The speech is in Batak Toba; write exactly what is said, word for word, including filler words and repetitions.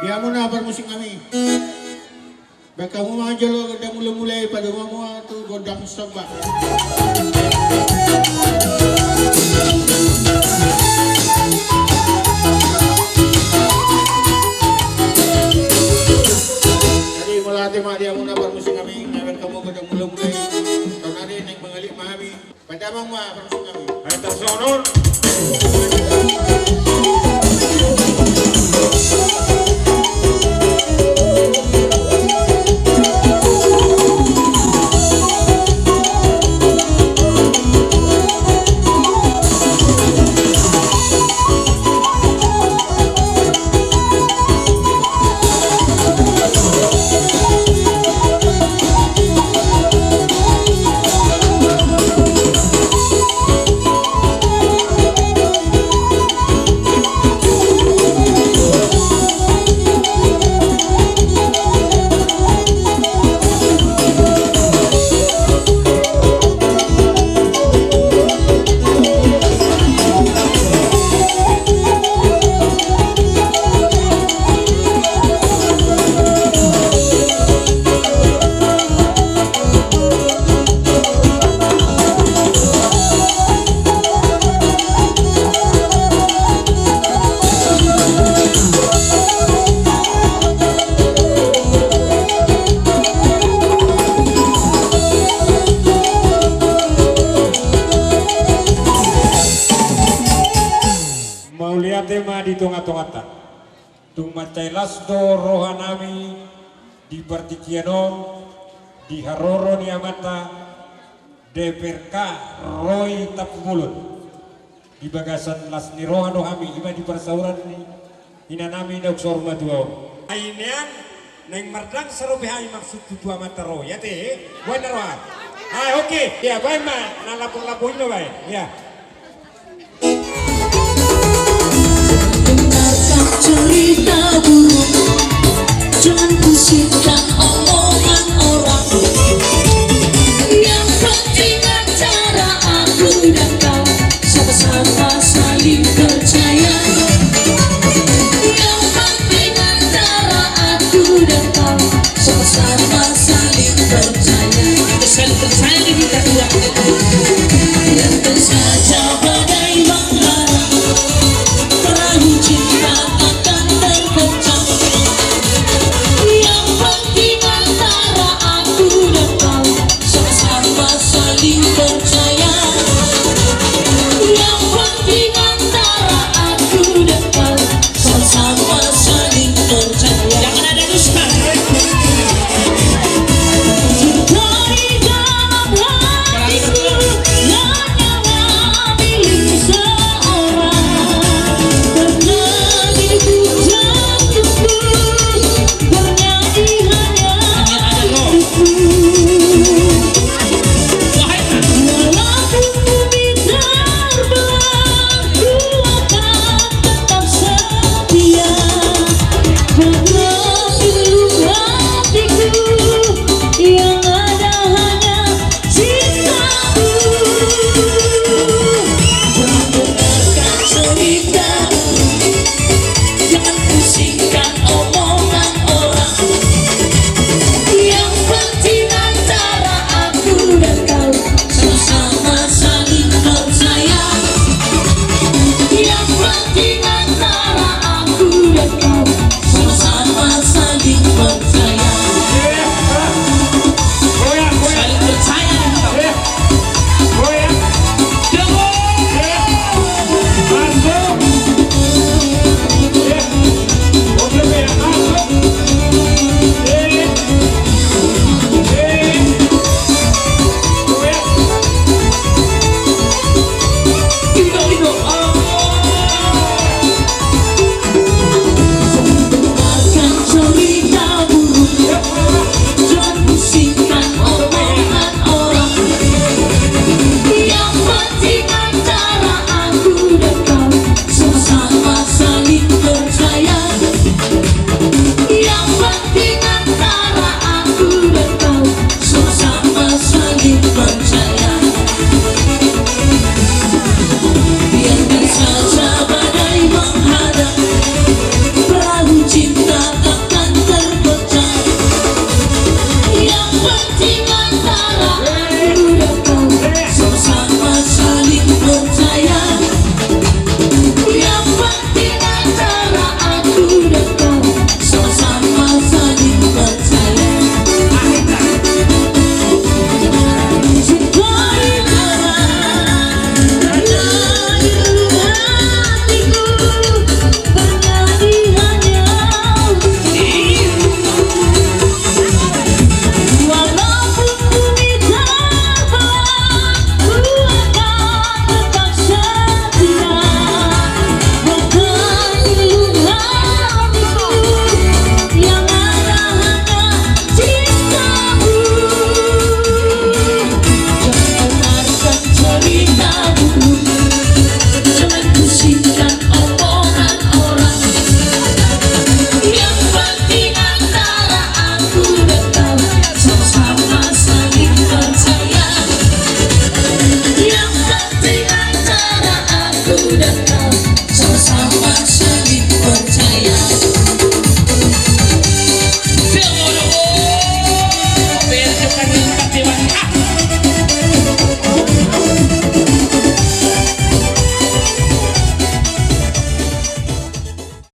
Di hamuna parmusik nami. Baen hamu ma jolo gondang mulamula i, padomu ma tu gondang somba. Jadi mauliate ma di hamuna parmusik nami, baen hamu gondang mulamula i. Tonari naeng mangalap ma hami. Pandamang ma parmusik nami. Ayo, tas sonor. Mauliate ma di tonga-tonganta. Tung mansai las do roha nami di partingkian on, di haroro ni amanta D P R K Roy Tampubolon. Di bagasan las ni roha do hami, i ma di parsaoran ni ina nami naung saur matua on. Ai nian, naeng mardangsa dope hami maksudhu tu amanta Roy, ate, eh? Baen na roha. Ah, oke. Ya, baen ma, na lapo-lapo i ma baen. Ya. Dengarkan cerita burung